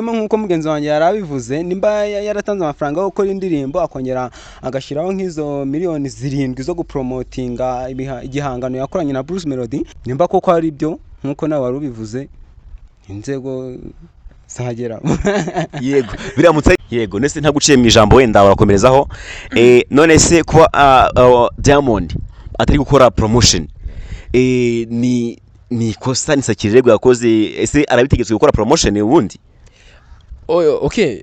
Birimo nk'uko mugenzi wanjye yari abivuze, nimba yaratanze amafaranga yo gukora indirimbo, akongera agashyiraho nk'izo miliyoni 7 zo gupromotinga igihangano yakoranye na Bruce Melody, nimba koko ari byo nk'uko nawe wari ubivuze, inzego zagera. Yego, biramutse, yego. Nese ntaguciye mu ijambo, wenda urakomerezaho. None se kuba Diamond atari gukora promotion, ni ikosa, ni sacrilège yakoze? Ese arabitegetswe gukora promotion ubundi? Oh, okay,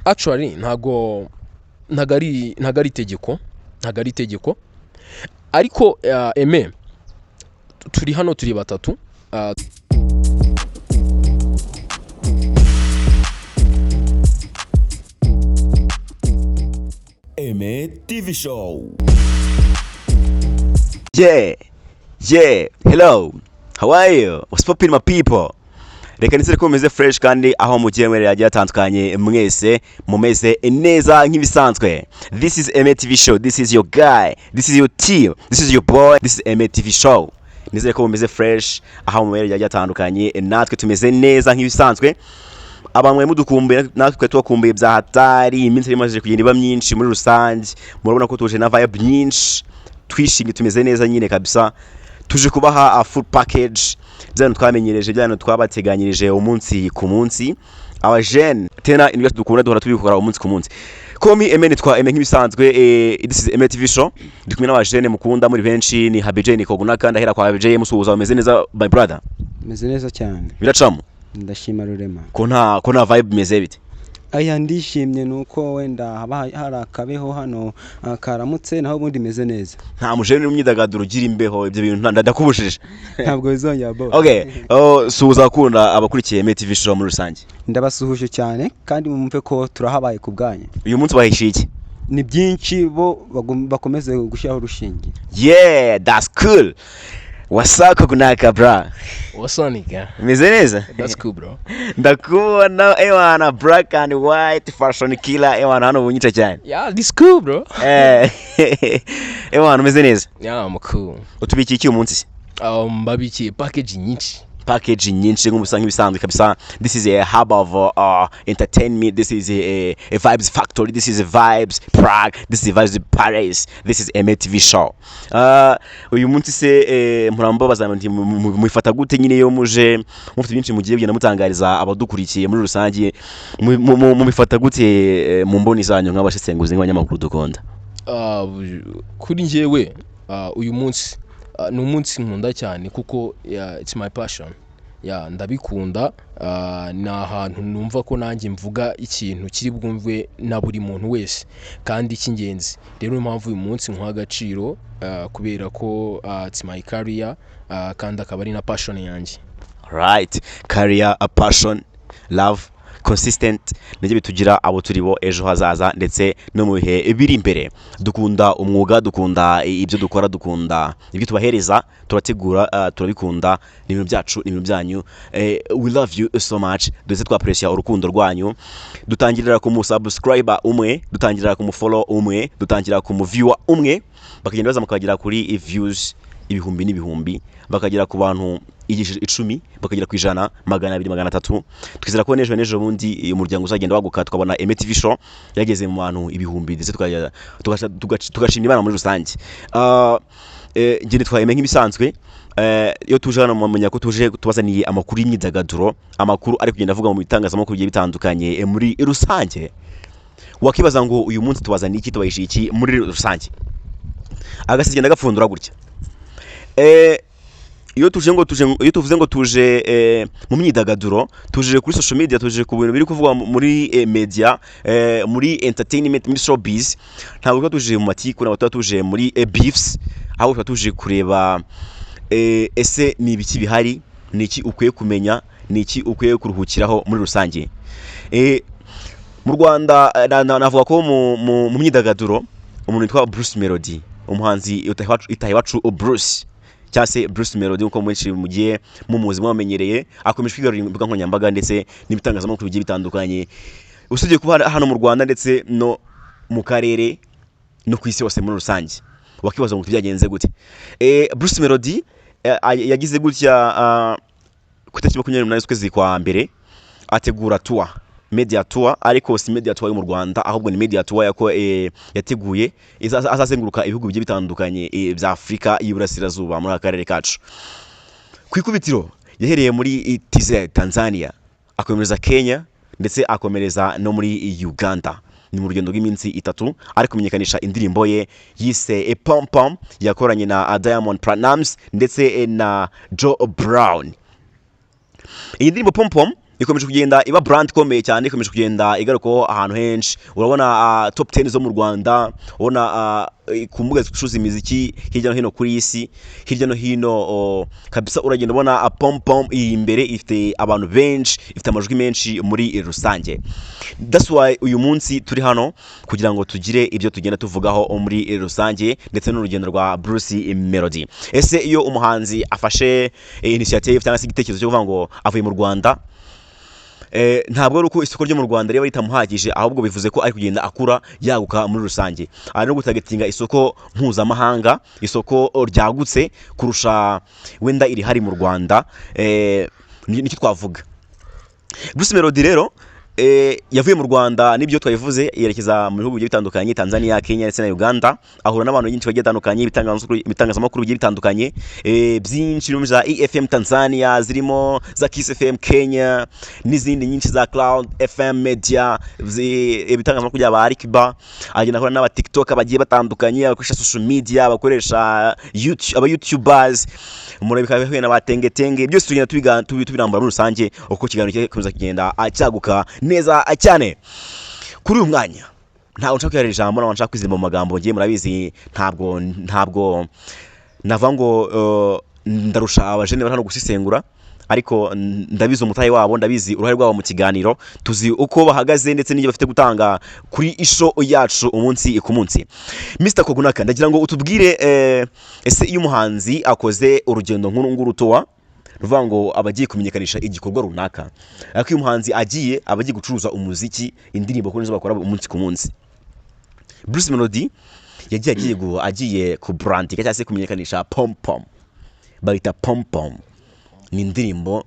actually ntago ari itegeko, ntago ari itegeko, ariko eme turi hano turi batatu. Eme TV Show. Yeah, hello, how are you? What's poppin, my people? Reka nizere ko mumeze fresh, kandi aho mugiye mwerera hagiye hatandukanye mwese mumeze neza nk'ibisanzwe. This is Eme TV Show, this is your guy, this is your team, this is your boy, this is Eme TV Show. Nizere ko mumeze fresh aho mumerera hagiye hatandukanye, natwe tumeze neza nk'ibisanzwe. Abantu mudukumbuye, natwe twari tubakumbuye bya hatari. Iminsi imaze kugenda iba myinshi muri rusange, murabona ko tuje na vibe nyinshi, twishimye, tumeze neza nyine kabisa. Tuje kubaha a full package, bya bintu twamenyereje, bya bintu twabateganyirije umunsi ku munsi. Abajene tena ibyo dukunda duhora tubikora umunsi ku munsi. Komi Eme, nitwa Eme nk'ibisanzwe. This is Eme TV Show. Ndi kumwe n'abajene mukunda muri benshi, ni Habije, ni Kogunaka. Ndahera kwa Habije, musuhuza. Umeze neza, my brother? Meze neza cyane. Biracamo? Ndashima Rurema. Ko nta vibe, imeze bite? Aya, ndishimye, nuko wenda haba hari akabeho hano karamutse, naho ubundi meze neza. Nta mujene w'imyidagaduro ugira imbeho, ibyo bintu ndakubujije. Ntabwo bizongera, bo. Okay, oh, suhuza abakunda, abakurikiye Eme TV Show muri rusange. Ndabasuhuje cyane, kandi mwumve ko turahabaye ku bwanyu. Uyu munsi bahishiye iki? Ni byinshi, bo bakomeze gushyiraho urushinge. Yeah, that's cool. Wasaka Kunaka, bra? What's up, nigga? Umeze neza? That's cool, bro. Ndakubona, ewana, black and white, fashion killer, ewana, hano bunyica cyane. Yeah, this cool, bro. Ewana, umeze neza? Yeah, I'm cool. Utubikiye iki uyu munsi se? Mbabikiye package nyinshi. Package nyinshi nk'ubusa nk'ibisanzwe kabisa. This is a hub of entertainment, this is a vibes factory, this is a vibes Prague, this is vibes Paris, this is MTV Show. Uyu munsi se, murambabaza nti mwifata gute nyine iyo muje mufite byinshi mugiye kugenda mutangariza abadukurikiye muri rusange? Mubifata gute, mu mboni zanyu nk'abashesenguzi, nk'abanyamakuru dukunda? Kuri njyewe, uyu munsi ni umunsi nkunda cyane kuko, yeah, it's my passion. Yeah, ndabikunda. Ni ahantu numva ko nanjye mvuga ikintu kiri bwumvwe na buri muntu wese kandi cy'ingenzi. Rero niyo mpamvu uyu munsi nkuha agaciro, kubera ko it's my career, kandi akaba ari na passion yanjye. Right, career, a passion, love, consistent, nibyo bitugira abo turi bo ejo hazaza ndetse no mu bihe biri imbere. Dukunda umwuga, dukunda ibyo dukora, dukunda ibyo tubahereza, turategura, turabikunda, ni ibintu byacu, ni ibintu byanyu. We love you so much, ndetse twapreciate urukundo rwanyu. Dutangirira ku musubscriber umwe, dutangirira ku mufollow umwe, dutangirira ku muviewer umwe, bakagenda bazamuka bakagera kuri views ibihumbi n'ibihumbi, bakagera ku bantu 10, bakagera ku 100, 200, 300. Twizera ko n'ejo n'ejo bundi umuryango uzagenda waguka, tukabona Eme TV Show yageze mu bantu ibihumbi, ndetse tugashima Imana muri rusange. Njye nitwa Eme nk'ibisanzwe. Iyo tuje hano mumenya ko tuje tubazaniye amakuru y'imyidagaduro, amakuru ari kugenda avuga mu bitangazamakuru bigiye bitandukanye muri rusange. Wakibaza ngo uyu munsi tubazaniye iki, tubahishiye iki muri rusange? Agaseke ndagapfundura gutya. Iyo tuje ngo tuje, iyo tuvuze ngo tuje mu myidagaduro, tuje kuri social media, tuje ku bintu biri kuvugwa muri media, muri entertainment, muri showbiz, ntabwo tuba tuje mu matiku, ntabwo tuba tuje muri beefs, ahubwo tuba tuje kureba ese ni ibiki bihari, ni iki ukwiye kumenya, ni iki ukwiye kuruhukiraho muri rusange. Mu Rwanda, navuga ko mu myidagaduro umuntu witwa Bruce Melody, umuhanzi Itahiwacu Bruce cyangwa se Bruce Melody nkuko mwenshi mugiye mumuzi mwamenyereye, akomeje kwigarurira imbuga nkoranyambaga ndetse n'ibitangazamakuru bigiye bitandukanye, usibye kuba hano mu Rwanda ndetse no mu karere no ku isi hose muri rusange. Wakibaza ngo byagenze gute? Bruce Melody yagize gutya ku itariki 28 z'ukwezi kwa mbere. Ategura tour, media tour, ariko si media tour yo mu Rwanda, ahubwo ni media tour yako yateguye azazenguruka ibihugu bigiye bitandukanye bya Afurika y'Iburasirazuba, muri aka karere kacu. Ku ikubitiro yahereye muri TZ, Tanzania, akomereza Kenya, ndetse akomereza no muri Uganda. Ni mu rugendo rw'iminsi 3 ari kumenyekanisha indirimbo ye yise Pom Pom, yakoranye na Diamond Platnumz ndetse na Joe Brown. Iyi ndirimbo Pom Pom ikomeje kugenda iba brand ikomeye cyane, ikomeje kugenda igarukaho ahantu henshi. Urabona top 10 zo mu Rwanda, ubona ku mbuga zicuruza imiziki hirya no hino kuri iyi si, hirya no hino kabisa uragenda ubona Pom Pom iri imbere, ifite abantu benshi, ifite amajwi menshi muri rusange. That's why uyu munsi turi hano kugira ngo tugire ibyo tugenda tuvugaho muri rusange, ndetse n'urugendo rwa Bruce Melody. Ese iyo umuhanzi afashe initiative cyangwa se igitekerezo cyo kuvuga ngo avuye mu Rwanda, ntabwo ari uko isoko ryo mu Rwanda riba ritamuhagije, ahubwo bivuze ko ari kugenda akura, yaguka muri rusange, ari no gutargetinga isoko mpuzamahanga, isoko ryagutse kurusha wenda irihari mu Rwanda. Nicyo twavuga. Bruce Melody rero yavuye mu Rwanda, nibyo twabivuze, yerekeza mu bihugu bigiye bitandukanye: Tanzania, Kenya ndetse na Uganda. Ahura n'abantu benshi bagiye batandukanye, ibitangazamakuru bigiye bitandukanye byinshi, birimo za EFM Tanzania, zirimo za Kiss FM Kenya n'izindi nyinshi, za Cloud FM Media, ibitangazamakuru byaba Alikiba. Agenda ahura n'aba TikTok bagiye batandukanye, abakoresha social media, abakoresha YouTube, aba YouTubers, murabika bihuye na batengetenge. Byose tugenda tubirambura muri rusange uko ikiganiro kikomeza kugenda cyaguka neza cyane. Kuri uyu mwanya ntabwo nshaka kwiharira ijambo, ntabwo nshaka kwizimba mu magambo. Ngiye murabizi, ntabwo navuga ngo ndarusha abajene bari hano gusesengura, ariko ndabizi umutahe wabo, ndabizi uruhare rwabo mu kiganiro, tuzi uko bahagaze ndetse n'ibyo bafite gutanga kuri i show yacu umunsi ku munsi. Mr Kogunaka, ndagira ngo utubwire, ese iyo umuhanzi akoze urugendo nk'uru nguru, tour, ruvuga ngo aba agiye kumenyekanisha igikorwa runaka, ariko iyo umuhanzi agiye, aba agiye gucuruza umuziki, indirimbo, kuko nizo bakora umunsi ku munsi. Bruce Melody yagiye agiye kubrandinga cyangwa se kumenyekanisha Pom Pom. Bayita Pom Pom, ni indirimbo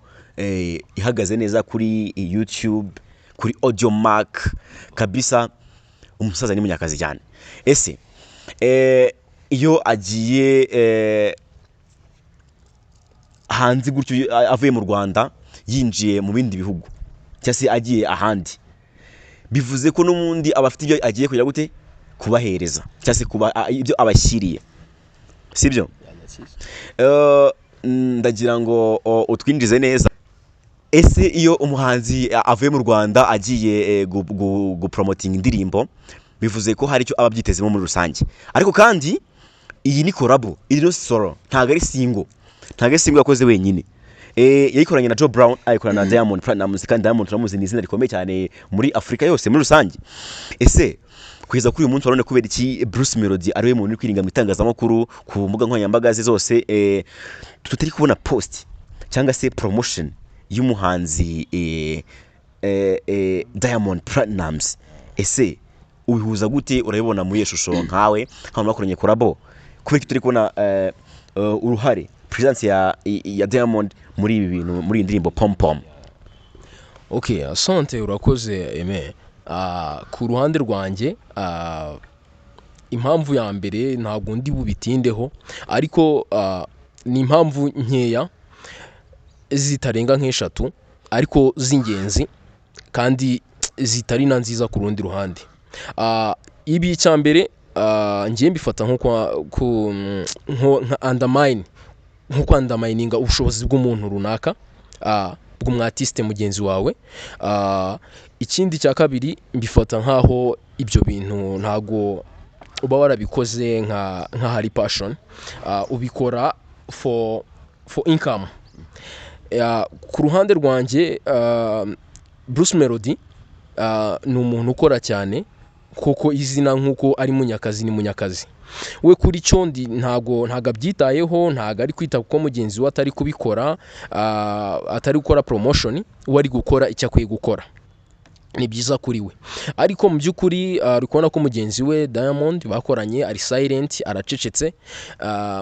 ihagaze neza kuri YouTube, kuri Audiomack kabisa. Umusaza ni munyakazi cyane. Ese iyo agiye hanze gutyo, avuye mu Rwanda yinjiye mu bindi bihugu cyangwa se agiye ahandi, bivuze ko n'ubundi aba afite ibyo agiye kugira gute kubahereza cyangwa se kuba ibyo abashyiriye, sibyo? Ndagira ngo utwinjize neza. Ese iyo umuhanzi avuye mu Rwanda agiye gupromotinga indirimbo, bivuze ko hari icyo aba abyitezemo muri rusange. Ariko kandi iyi ni collabo, iri no solo, ntabwo ari single, ntabwo ari single yakoze wenyine. Yayikoranye na Joe Brown, ayikorana na Diamond Platnumz, kandi Diamond turamuzi, ni izina rikomeye cyane muri Afurika yose muri rusange. Ese kugeza kuri uyu munsi warone, kubera iki Bruce Melody ari we muntu uri kwiringa mu itangazamakuru, ku mbuga nkoranyambaga ze zose, tutari kubona post cyangwa se promotion y'umuhanzi Diamond Platnumz? Ese ubihuza gute? Urabibona muri iyo shusho nkawe, nk'abantu bakoranye collabo, kubera ko turi kubona uruhare, presence ya Diamond muri ibi bintu, muri iyi ndirimbo Pom Pom? Ok, asante, urakoze Aime. Ku ruhande rwanjye, impamvu ya mbere ntabwo ndi bubitindeho, ariko ni impamvu nkeya zitarenga nk'eshatu, ariko z'ingenzi kandi zitari na nziza ku rundi ruhande. Ibi icya mbere, ngiye mbifata nko nka undermine, nko kwundermininga ubushobozi bw'umuntu runaka, bw'umwartiste mugenzi wawe. Ikindi cya kabiri, mbifata nk'aho ibyo bintu ntago uba warabikoze nk'ahari passion, ubikora for income. Ku ruhande rwanjye, Bruce Melody ni umuntu ukora cyane koko. Izina nk'uko ari Munyakazi, ni Munyakazi we. Kuri cyo ndi ntago abyitayeho, ntago ari kwita kuko mugenzi we atari kubikora, atari gukora promotion. We ari gukora icyo akwiye gukora, ni byiza kuri we. Ariko mu by'ukuri uri kubona ko mugenzi we Diamond bakoranye ari silent, aracecetse.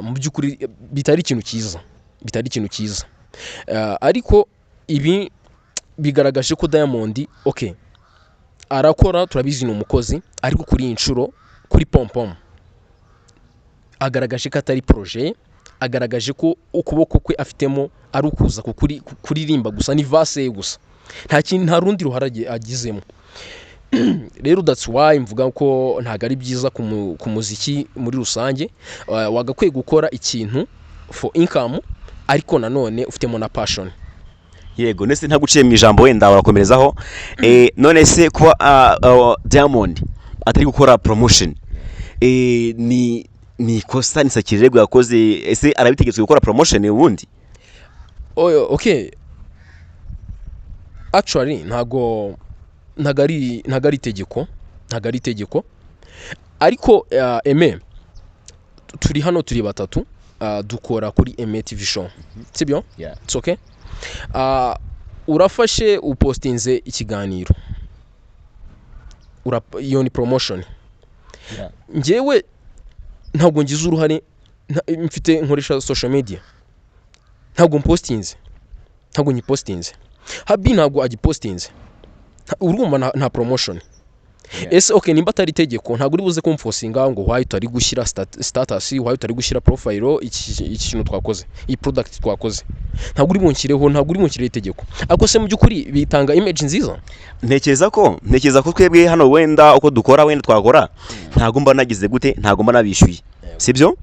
Mu by'ukuri bitari ikintu cyiza, bitari ikintu cyiza. Ariko ibi Bigaragaje ko Diamond, okay, arakora, turabizi ni umukozi, ariko kuri iyi nshuro, kuri Pompom, agaragaje ko atari projet, agaragaje ko ukuboko kwe afitemo ari ukuza kuririmba gusa, ni verse ye gusa, nta kintu, nta rundi ruhare agizemo. Rero that's why mvuga ko ntabwo ari byiza ku muziki muri rusange. Wagakwiye gukora ikintu for income, ariko nanone ufitemo na passion. Yego, ndetse ntaguciye mu ijambo, wenda urakomerezaho. None se kuba Diamond atari gukora promotion, ni ikosa, ni sacrilège yakoze? Ese arabitegetswe gukora promotion ubundi? Oh, okay, actually ntago ari itegeko, ntago ari itegeko, ariko eme turi hano turi batatu, dukora kuri Eme TV Show, sibyo? Yeah. It's okay. Urafashe upostinze ikiganiro. Iyo ni promotion. Njyewe ntabwo ngize uruhare, mfite nkoresha social media, ntabwo mpostinze, ntabwo nyipostinze, Habi ntabwo agipostinze. Urumva nta promotion. Ese okay, nimba atari itegeko, ntabwo uri buze kumforcinga ngo why utari gushyira status, why utari gushyira profile, iki kintu twakoze, iyi product twakoze, ntabwo uri bunshyireho, ntabwo uri bunshyireho itegeko. Ariko se mu by'ukuri bitanga image nziza? Ntekereza ko twebwe hano wenda uko dukora, wenda twakora, ntabwo mba nagize gute, ntabwo mba nabishyuye, sibyo?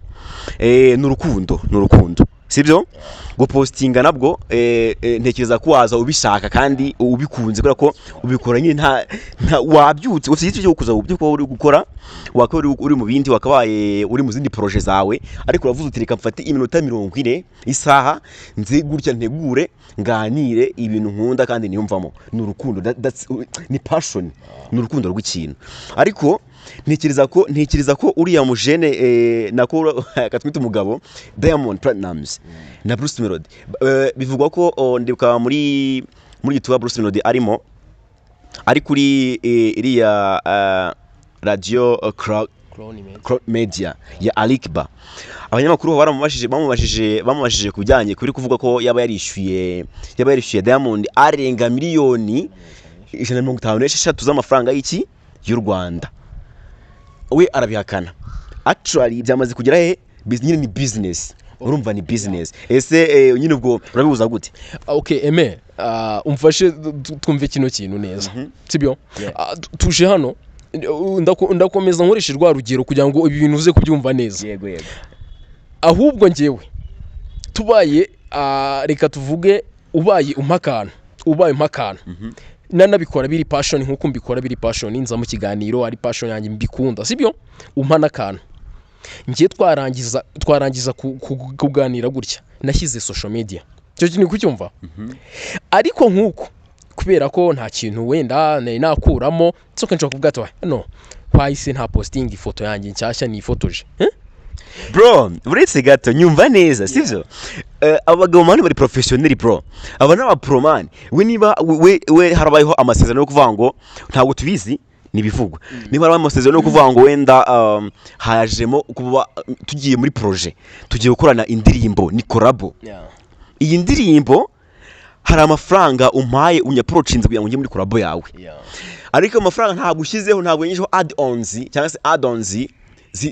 Ni urukundo, ni urukundo, sibyo? Gupostinga nabwo, ntekereza ko waza ubishaka kandi ubikunze, kubera ko ubikora nyine nta wabyutse ufite icyo cyo kuza byo kuba uri gukora, wakaba uri mu bindi, wakabaye uri mu zindi projet zawe, ariko uravuze uti: "Reka mfate iminota 40, isaha, nze gutya ntegure nganire ibintu nkunda kandi niyumvamo." Ni urukundo, ni passion, ni urukundo rw'ikintu. Ariko ntekereza ko uriya mujene, nako katwita umugabo, Diamond Platnumz na Bruce Melody, bivugwa ko, oh, ndibuka muri gituba Bruce Melody arimo ari kuri iriya radio Crown Media ya Alikba, abanyamakuru baramubajije ku bijyanye kuri kuvuga ko yaba yarishyuye Diamond arenga miliyoni 156 z'amafaranga y'iki y'u Rwanda. We arabihakana. Actually byamaze kugera he? Nyine ni business, urumva ni business. Ese nyine ubwo urabibuza gute? Okay, eme umfashe twumve kino kintu neza, sibyo? Tuje hano, ndakomeza nkoreshe rwa rugero kugira ngo ibi bintu uze kubyumva neza. Yego. Ahubwo njyewe tubaye, reka tuvuge ubaye umpa akantu, ubaye umpa akantu, nanabikora biri passion nkuko mbikora biri passion, nza mu kiganiro ari passion yanjye, mbikunda, sibyo? Umpa n'akantu, njye twarangiza kuganira gutya, nashyize social media, icyo kintu kucyumva. Ariko nk'uko kubera ko nta kintu wenda nari nakuramo, nsoka nshobora kuvuga ati: "No wahise nta posting ifoto yanjye nshyashya nifotoje, eh?" Bro, uretse gato, nyumva neza, sibyo? Abagabo man bari professional, bro, aba ni aba man. We niba we harabayeho amasezerano yo kuvuga ngo, ntabwo tubizi, ni ibivugwa, niba harabaye amasezerano yo kuvuga ngo wenda hajemo kuba tugiye muri projet, tugiye gukorana indirimbo, ni collabo, iyi ndirimbo hari amafaranga umpaye, unyapproachinze kugira ngo njye muri collabo yawe, ariko amafaranga ntabwo ushyizeho, ntabwo yinjijeho add-ons cyangwa se add-ons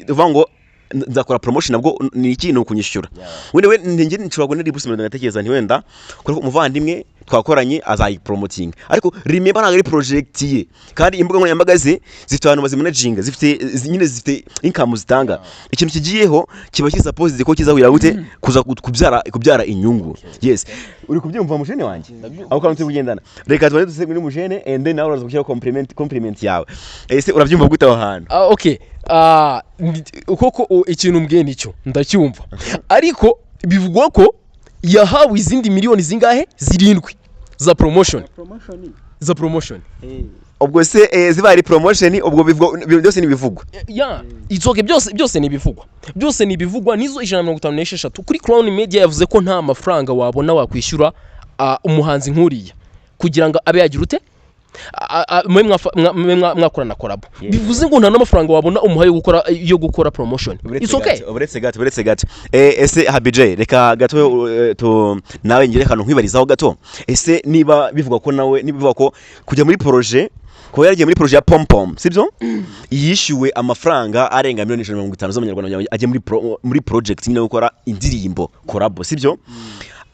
uvuga ngo nzakora promotion, nabwo ni iki? Ni ukunyishyura. Wenda we njye nshobora kubona Bruce Melody ngatekereza nti wenda kubera ko umuvandimwe twakoranye azayipromotinga, ariko remember ntabwo ari project ye, kandi imbuga nkoranyambaga ze zifite abantu bazimanaginga, zifite nyine zifite income zitanga. Ikintu kigiyeho kiba kisupposed ko kizahurira gute kuza kubyara inyungu. Yes, uri kubyumva, mujene wanjye? Aho kantu turi kugendana, reka tubanze duse muri mujene and then nawe uraza gushyiraho compliment yawe. Ese urabyumva gute aho hantu? Okay, koko ikintu mbwiye nicyo ndacyumva, ariko bivugwa ko yahawe izindi miliyoni zingahe? 7 za promotion, za promotion. Ubwo se zibaye ari promotion, ubwo bivugwa ibyo byose ni ibivugwa? Ya, it's okay, byose ni ibivugwa, byose ni ibivugwa. Nizo 156 kuri Crown Media yavuze ko nta mafaranga wabona wakwishyura umuhanzi nk'uriya kugira ngo abe yagira ute. Mwe mwakorana collabo, bivuze ngo nta n'amafaranga wabona umuha yo gukora promotion. It's okay. Uretse gato, uretse gato. Ese Habije, reka gato, nawe ngire akantu nkwibarizaho gato. Ese niba bivuga ko nawe, niba bivuga ko kujya muri projet, kuba yaragiye muri projet ya Pom Pom, sibyo, yishyuwe amafaranga arenga miliyoni 150 z'amanyarwanda kugira ngo ajye muri project nyine yo gukora indirimbo collabo, sibyo,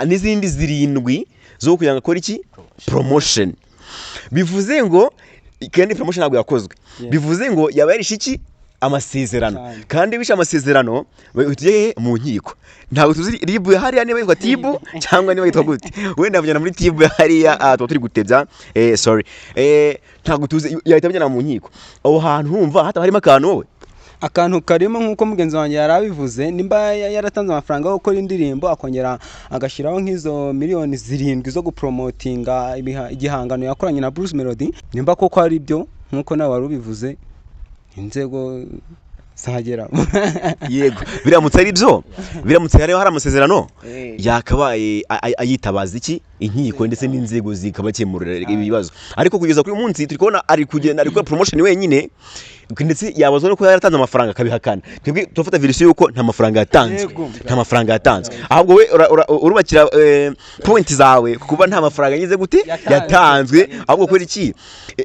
n'izindi zirindwi zo kugira ngo akore iki? Promotion. Bivuze ngo kandi promotion ntabwo yakozwe, bivuze ngo yaba yarishe iki? Amasezerano. Cyane. Kandi wishe amasezerano, tujye he? Mu nkiko. Ntabwo tuzi RIB hariya niba yitwa tibu cyangwa niba yitwa gute, wenda bamujyana muri tibu hariya. Tuba turi gutebya, sorry, ntabwo tuzi, yahita bamujyana mu nkiko. Aho hantu humva hataba harimo akantu wowe? Akantu karimo, nk'uko mugenzi wanjye yari abivuze, nimba yaratanze amafaranga yo gukora indirimbo, akongera agashyiraho nk'izo miliyoni 7 zo gupromotinga igihangano yakoranye na Bruce Melody, nimba koko ari byo nk'uko nawe wari ubivuze, inzego zagera. Yego, biramutse ari byo, biramutse hari amasezerano, yakabaye ayitabaza iki? Inkiko, ndetse n'inzego zikabakemurira ibibazo. Ariko kugeza kuri uyu munsi turi kubona ari kugenda ari gukora promotion wenyine, ndetse yabazwa no kuba yaratanze amafaranga akabihakana. Twebwe turafata version y'uko nta mafaranga yatanzwe. Nta mafaranga yatanzwe, ahubwo we urubakira point zawe kuba nta mafaranga yagize gute? Yatanzwe. Yatanzwe. Ahubwo kubera iki?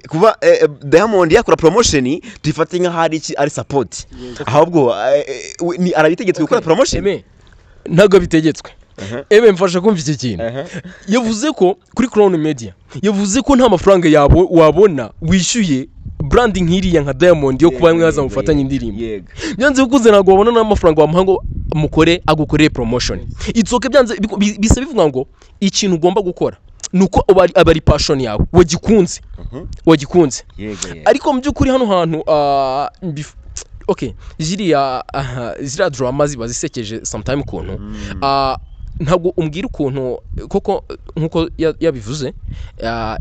Kuba Diamond yakora promotion, tuyifate nk'aho ari iki? Ari support. Ahubwo arabitegetswe gukora promotion? Eme, ntabwo bitegetswe. Eme, mfasha kumva iki kintu. Yavuze ko kuri Crown Media, yavuze ko nta mafaranga yabo wabona wishyuye brand nk'iriya nka Diamond yo kuba mwaza mufatanye indirimbo. Byanze bikunze ntabwo wabona n'amafaranga wamuha ngo mukore, agukorere promotion. It's okay. Byanze bisa bivuga ngo ikintu ugomba gukora ni uko aba ari passion yawe, wagikunze, wagikunze. Yego, yego. Ariko mu by'ukuri hano hantu, okay, ziriya, aha, ziriya drama ziba zisekeje sometime ukuntu. Ntabwo umbwira ukuntu koko nkuko yabivuze.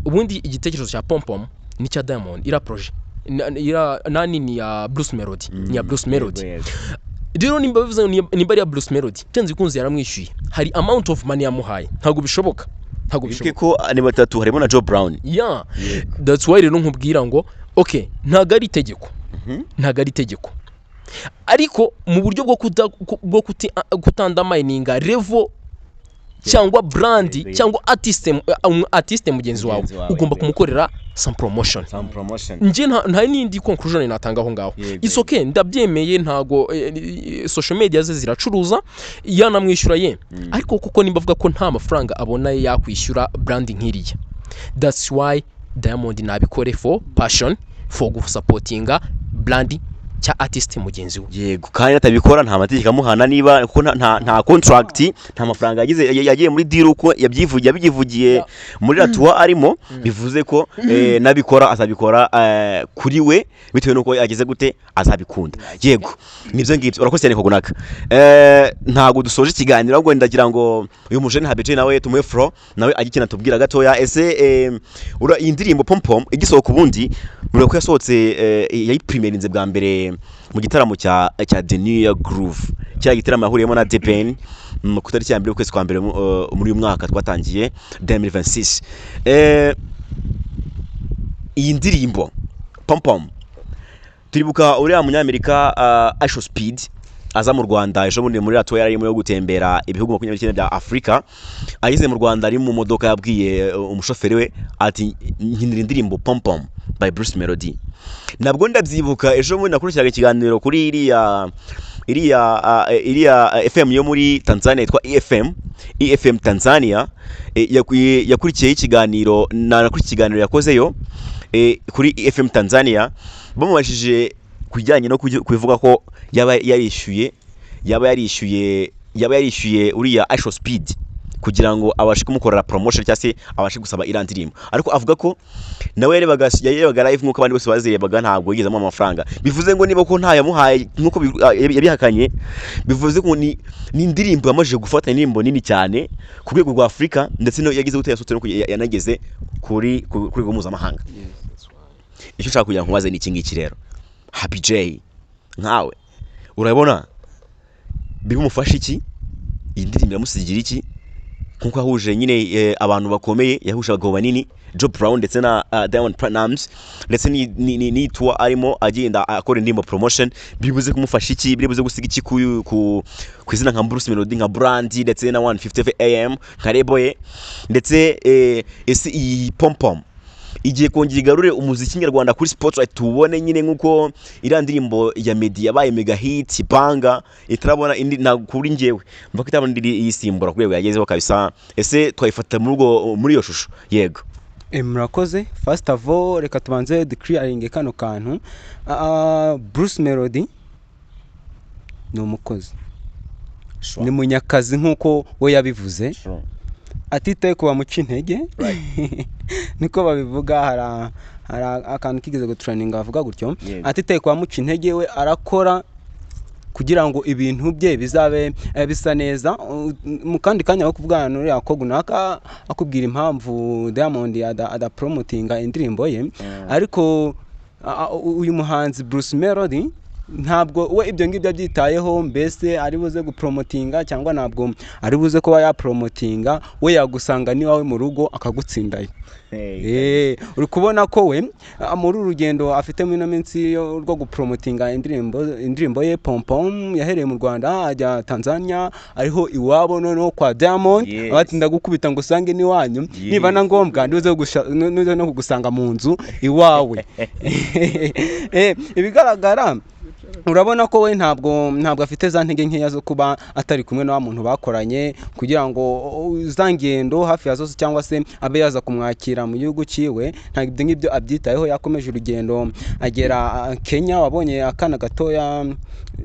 Ubundi igitekerezo cya Pom ni icya Diamond, iriya projet nani, ni ya Bruce Melody, ni ya Bruce Melody. Rero nimba bivuze ngo nimba ari iya Bruce Melody, byanze bikunze yaramwishyuye, hari amount of money yamuhaye. Ntabwo bishoboka, ntabwo Wibuke bishoboka. ko ni batatu, harimo na Joe Brown. Yeah, that's why rero nkubwira ngo okay, ntabwo ari itegeko, ntabwo ari itegeko, ariko mu buryo bwo kutandamayininga level cyangwa brand cyangwa artiste mugenzi wawe, Mugenzi wawe, ugomba kumukorera some promotion. Some promotion. Njye nta n'indi conclusion natanga aho ngaho. It's okay, ndabyemeye. Ntago social media ze ziracuruza, yanamwishyura ye, ariko kuko nimba avuga ko nta mafaranga abona yakwishyura brand nk'iriya, that's why Diamond nabikore for passion, for gusupportinga brand cya artist mugenzi we. Yego, kandi atabikora nta mategeko amuhana, niba kuko nta contract, nta mafaranga yagize, yagiye muri deal uko yabyivugiye, yabyivugiye muri ratuwa arimo. Bivuze ko nabikora azabikora kuri we bitewe n'uko yagize gute, azabikunda. Yego, nibyo ngibyo. Urakoze cyane, Kogunaka. Ntabwo dusoje ikiganiro, ahubwo ndagira ngo uyu mujene Habeje nawe tumuhe floor, nawe ajye ikintu atubwira gatoya. Ese iyi ndirimbo Pom Pom igisohoka, ubundi mureba ko yasohotse, yayipremierinze bwa mbere mu gitaramo cya The New Year Groove, cya gitaramo yahuriyemo na The Ben ku itariki ya mbere y'ukwezi kwa mbere muri uyu mwaka twatangiye 2026. Iyi ndirimbo Pom Pom, turibuka uriya munyamerika IShowSpeed aza mu Rwanda ejo bundi muri ratoya yarimo yo gutembera ibihugu 29 bya Afurika. Ageze mu Rwanda ari mu modoka, yabwiye umushoferi we ati: "Nkinira indirimbo Pom Pom by Bruce Melody." Nabwo ndabyibuka ejo bundi nakurikiraga ikiganiro kuri iriya FM yo muri Tanzania yitwa EFM, EFM Tanzania. Yakurikiyeho ikiganiro, nakurikiye ikiganiro yakozeyo kuri EFM Tanzania, bamubajije ku bijyanye no kubivuga ko yaba yarishyuye uriya IShowSpeed kugira ngo abashe kumukorera promotion cyangwa se abashe gusaba iriya ndirimbo, ariko avuga ko nawe yarebaga live nk'uko abandi bose bazirebaga, ntabwo yigeze amuha amafaranga. Bivuze ngo niba ko ntayamuhaye nk'uko yabihakanye, bivuze ko ni indirimbo yamajije gufata, indirimbo nini cyane ku rwego rwa Afurika, ndetse no yagize gute, yasohotse no yanageze ku rwego mpuzamahanga. Icyo ushaka kugira ngo nkubaze ni iki ngiki rero, Happy J, nkawe urabona bimufasha iki? Iyi ndirimbo iramusigira iki? Nkuko yahuje nyine abantu bakomeye, yahuje abagabo banini, Joe Brown ndetse na Diamond Platnumz, ndetse ni tour arimo agenda akora indirimbo promotion, bibuze kumufasha iki? Biribuze gusiga iki ku izina nka Bruce Melody, nka brand, ndetse na 150 AM nka label ye? Ndetse ese iyi Pom Pom igiye kongera igarure umuziki nyarwanda kuri spotlight, tuwubone nyine nk'uko iriya ndirimbo ya Meddy yabaye mega hit banga, itarabona indi? Ntabwo kuri njyewe mva ko itabona indi iyisimbura ku rwego yagezeho kabisa. Ese twayifata muri iyo shusho? Yego. Murakoze. First of all, reka tubanze duclearinge kano kantu. Bruce Melody ni umukozi, ni munyakazi nk'uko we yabivuze, atitaye ku bamuca intege, niko babivuga. Hari akantu kigeze gutrendinga bavuga gutyo. Atitaye ku bamuca intege, we arakora kugira ngo ibintu bye bizabe bisa neza. Mu kandi kanya ko kuvugana n'uriya Kogunaka akubwira impamvu Diamond adapromotinga indirimbo ye, ariko uyu muhanzi Bruce Melody ntabwo we ibyo ngibyo abyitayeho. Mbese ari buze gupromotinga cyangwa ntabwo ari buze kuba yapromotinga, we yagusanga n'iwawe mu rugo akagutsindayo. Uri kubona ko we muri uru rugendo afite muri ino minsi rwo gupromotinga indirimbo ye Pom Pom, yahereye mu Rwanda ajya Tanzania, ariho iwabo noneho kwa Diamond. Bati ndagukubita ngo usange n'iwanyu. Niba na ngombwa ndibuze no kugusanga mu nzu iwawe. Ibigaragara urabona ko we ntabwo afite za ntege nkeya zo kuba atari kumwe na wa muntu bakoranye, kugira ngo za ngendo hafi ya zose cyangwa se abe yaza kumwakira mu gihugu cyiwe. Ntabwo ibyo ngibyo abyitayeho. Yakomeje urugendo agera Kenya. Wabonye akana gatoya,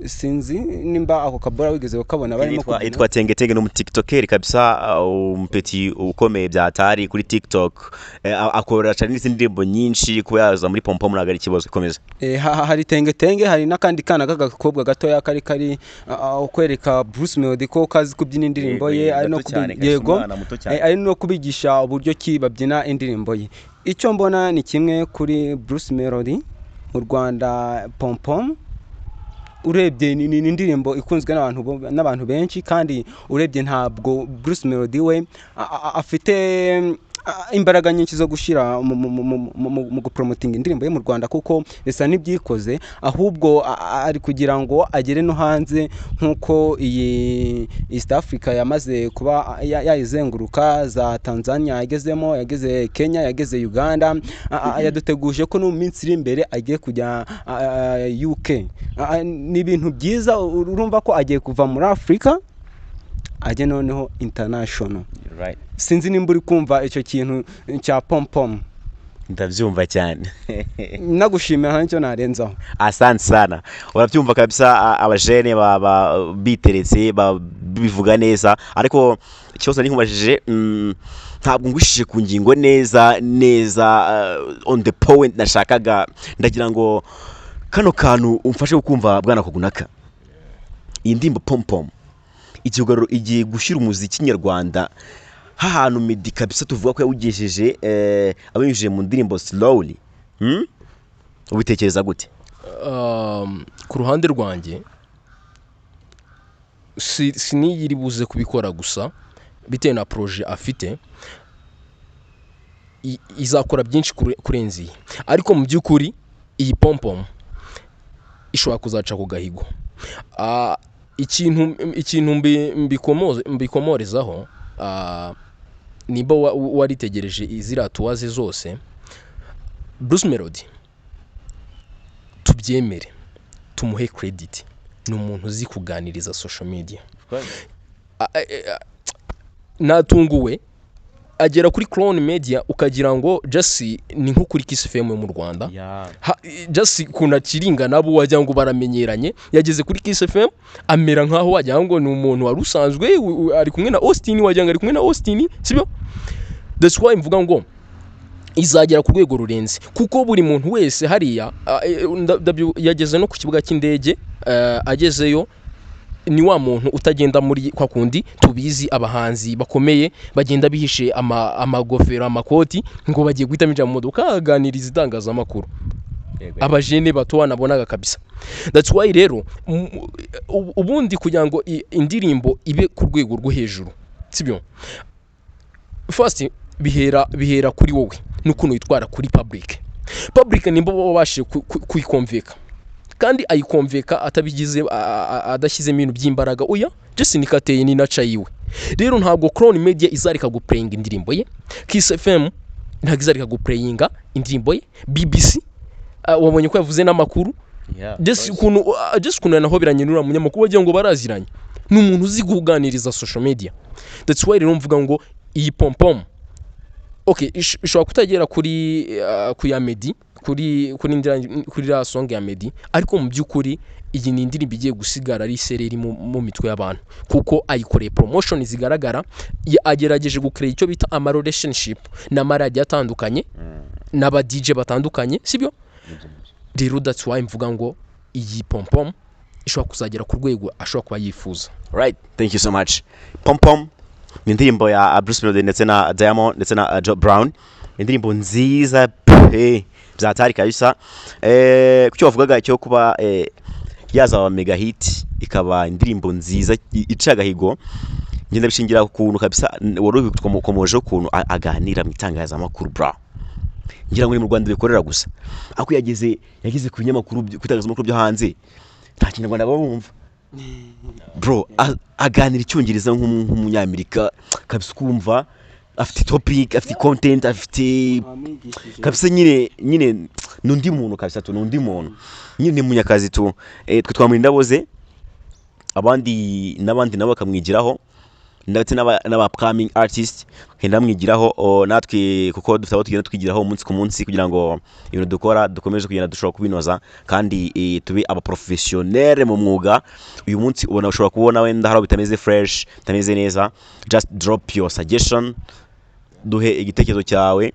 sinzi nimba ako kabora wigeze kukabona, barimo kubyina. Yitwa Tenge Tenge, ni umutiktokeri kabisa, umupeti ukomeye bya hatari kuri TikTok. Akora cyane n'izindi ndirimbo nyinshi. Kuba yaza muri Pom Pom ntabwo ari ikibazo. Ikomeza. Hari Tenge Tenge, hari n'akandi kana k'agakobwa gatoya kari kwereka Bruce Melody ko kazi kubyina indirimbo ye, ari no Gato cyane, kabisa, yego. umwana muto cyane. Ari no kubigisha uburyo ki babyina indirimbo ye. Icyo mbona ni kimwe kuri Bruce Melody mu Rwanda: Pom Pom urebye ni indirimbo ikunzwe n'abantu benshi, kandi urebye ntabwo Bruce Melody we afite imbaraga nyinshi zo gushyira mu gupromotinga indirimbo ye mu Rwanda, kuko bisa n'ibyikoze. Ahubwo ari kugira ngo agere no hanze, nk'uko iyi East Africa yamaze kuba yayizenguruka, za Tanzania yagezemo, yageze Kenya, yageze Uganda. Yaduteguje ko no mu minsi iri imbere agiye kujya UK. Ni ibintu byiza. Urumva ko agiye kuva muri Afurika ajye noneho international. Sinzi nimba uri kumva icyo kintu cya Pom Pom. Ndabyumva cyane. Nagushimira, nta nicyo narenzaho. Asante sana. Urabyumva kabisa, abajene baba biteretse, bivuga neza, ariko ikibazo nari nkubajije, ntabwo ngushije ku ngingo neza neza, on the point nashakaga. Ndagira ngo kano kantu umfashe kumva, bwana Kogunaka. Iyi ndirimbo Pom Pom igiye gushyira umuziki nyarwanda hahantu Meddy kabisa tuvuga ko yawugejeje, abinyujije mu ndirimbo Slowly, Ubitekereza gute? Ku ruhande rwanjye si siniyiri buze kubikora gusa, bitewe na projet afite izakora byinshi kurenza iyi. Ariko mu by'ukuri iyi Pom Pom ishobora kuzaca ku gahigo. Ikintu mbikomorezaho, nimba waritegereje ziriya tuwaze zose, Bruce Melody, tubyemere tumuhe credit, ni umuntu uzi kuganiriza social media. Natunguwe agera kuri Crown Media ukagira ngo just ni nko kuri Kiss FM yo mu Rwanda. Just ukuntu akiringa nabo wagira ngo baramenyeranye. Yageze kuri Kiss FM amera nkaho wagira ngo ni umuntu wari usanzwe ari kumwe na Austin, wagira ngo ari kumwe na Austin, sibyo? That's why mvuga ngo izagera ku rwego rurenze, kuko buri muntu wese hariya yageze no ku kibuga cy'indege, agezeyo ni wa muntu utagenda muri kwa kundi tubizi abahanzi bakomeye bagenda bihishe amagofero, amakoti, ngo bagiye guhita binjira mu modoka, aganiriza itangazamakuru, abajene bato wanabonaga kabisa. That's why rero ubundi kugira ngo indirimbo ibe ku rwego rwo hejuru, sibyo? First bihera kuri wowe n'ukuntu witwara kuri public, nimba wabashije kuyikonveka, kandi ayikonveka atabigize adashyizemo ibintu by'imbaraga. Oya, just nikateye ni naca yiwe. Rero ntabwo Crown Media izareka guplayinga indirimbo ye, Kiss FM ntabwo izareka guplayinga indirimbo ye, BBC wabonye ko yavuze n'amakuru. Just ukuntu yanahoberanye n'uriya munyamakuru, wagira ngo baraziranye. Ni umuntu uzi kuganiriza social media. That's why rero mvuga ngo iyi Pompom, okay, ishobora kutagera kuri ku ya Meddy, kuri iriya song ya Meddy, ariko mu by'ukuri iyi ni indirimbo igiye gusigara ari isereri mu mitwe y'abantu, kuko ayikoreye promotion zigaragara, agerageje gucreate icyo bita ama relationship n'amaradiyo atandukanye n'aba DJ batandukanye, sibyo? Rero that's why mvuga ngo iyi Pompom ishobora kuzagera ku rwego ashobora kuba yifuza. Right, thank you so much. Pom Pom ni indirimbo ya Bruce Melody ndetse na Diamond ndetse na Joe Brown, indirimbo nziza pe, byatari kabisa. Kucyo wavugaga cyo kuba yazaba mega hit, ikaba indirimbo nziza ica agahigo, ngenda bishingira ku kuntu kabisa wari ubikomoje, ukuntu aganira mu itangazamakuru, bro. Ngira ngo ni mu Rwanda bikorera gusa, ariko yageze ku binyamakuru ku itangazamakuru byo hanze, nta Kinyarwanda baba bumva, bro. Aganira Icyongereza nk'umunyamerika kabisa, ukumva afite topic, afite content, afite kabisa nyine ni undi muntu kabisa tu, ni undi muntu nyine, ni munyakazi tu. Twe twamuha indabo ze, abandi n'abandi nabo bakamwigiraho, ndetse n'aba upcoming artist bakagenda bamwigiraho. Natwe kuko dufite abo tugenda twigiraho umunsi ku munsi, kugira ngo ibintu dukora dukomeze kugenda dushobora kubinoza, kandi tube aba professionnel mu mwuga. Uyu munsi ubona ushobora kubona wenda hari aho bitameze fresh, bitameze neza, just drop your suggestion, duhe igitekerezo cyawe,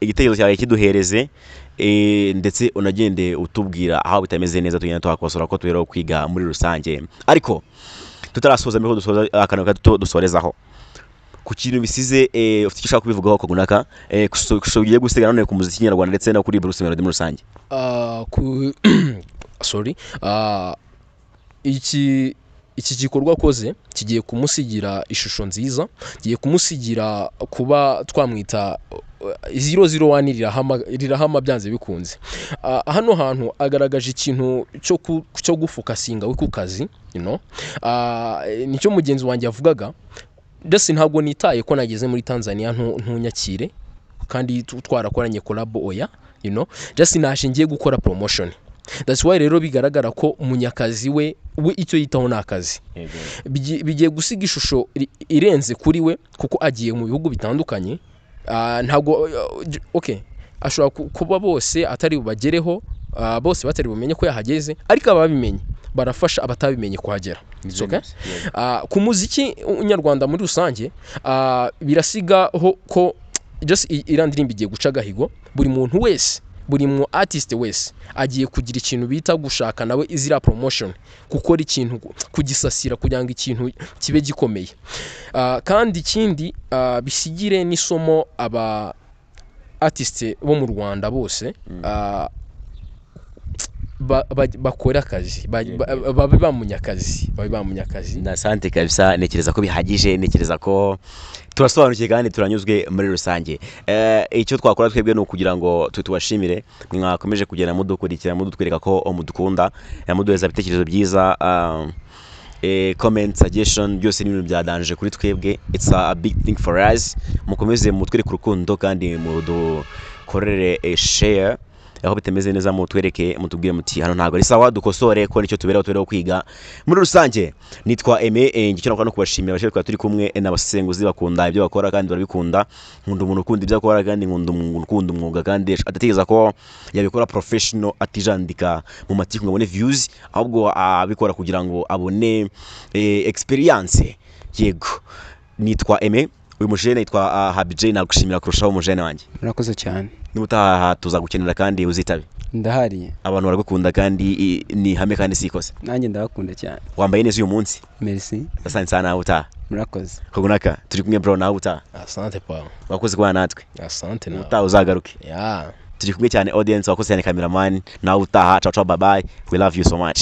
igitekerezo cyawe kiduhereze, ndetse unagende utubwira aho bitameze neza, tugenda tuhakosora, ko tubereho kwiga muri rusange. Ariko tutarasoza, mbere ko dusoza, akantu gato dusorezaho ku kintu bisize, ufite icyo ushaka kubivugaho Kogunaka, ugiye gusiga none ku muziki nyarwanda ndetse no kuri Bruce Melody muri rusange? Ah, sorry, iki gikorwa akoze kigiye kumusigira ishusho nziza, kigiye kumusigira kuba twamwita 001. Rirahama byanze bikunze. Hano hantu agaragaje ikintu cyo gufocusinga we ku kazi. Nicyo mugenzi wanjye yavugaga ndetse ntabwo nitaye ko nageze muri Tanzania ntunyakire kandi twarakoranye collabo. Oya, just naje ngiye gukora promotion. That's why rero bigaragara ko Munyakazi we icyo yitaho ni akazi. Bigiye gusiga ishusho irenze kuri we, kuko agiye mu bihugu bitandukanye. Ntabwo okay, ashobora kuba bose atari bubagereho, bose batari bumenye ko yahageze, ariko ababimenye barafasha abatabimenye kuhagera. It's okay? Ku muziki nyarwanda muri rusange, birasigaho ko just iriya ndirimbo igiye guca agahigo. Buri muntu wese, buri mu artist wese agiye kugira ikintu bita gushaka nawe iziriya promotion, gukora ikintu, kugisasira kugira ngo ikintu kibe gikomeye. Kandi ikindi, bisigire n'isomo aba artist bo mu Rwanda bose, bakore akazi, babe ba Munyakazi, babe ba Munyakazi. Na sante kabisa, ntekereza ko bihagije, ntekereza ko turasobanukiwe kandi turanyuzwe muri rusange. Icyo twakora twebwe ni ukugira ngo tubashimire mwakomeje kugenda mudukurikira, mudutwereka ko mudukunda, muduhereza ibitekerezo byiza, comment, suggestion, byose ni ibintu bya danger kuri twebwe. It's a big thing for us. Mukomeze mutwereke urukundo kandi mudukorere share. Aho bitameze neza mutwereke, mutubwire muti hano ntabwo ari sawa, dukosore, ko nicyo tubereho, tubereho kwiga muri rusange. Nitwa Aime. Icyo nakora no kubashimira abasore twari turi kumwe, n'abasesenguzi bakunda ibyo bakora kandi barabikunda. Nkunda umuntu ukunda ibyo akora, kandi nkunda umuntu ukunda umwuga kandi adatekereza ko yabikora professional, atijandika mu matiku ngo abone views, ahubwo abikora kugira ngo abone experience. Yego, nitwa Aime. Uyu mujene yitwa Happy J. Nagushimira kurushaho, umujene wanjye. Murakoze cyane. N'ubutaha tuzagukenera kandi uzitabe. Ndahari. Abantu baragukunda kandi ni ihame kandi si ikosa. Nanjye ndabakunda cyane. Wambaye neza uyu munsi. Merci. Asante sana, nawe utaha. Murakoze. Kogunaka, turi kumwe bro, nawe utaha. Asante pa. Wakoze kubana natwe. Asante nawe. Ubutaha uzagaruke. Yeah. Turi kumwe cyane audience, wakoze cyane cameraman, nawe utaha. Ciao ciao, bye bye, we love you so much.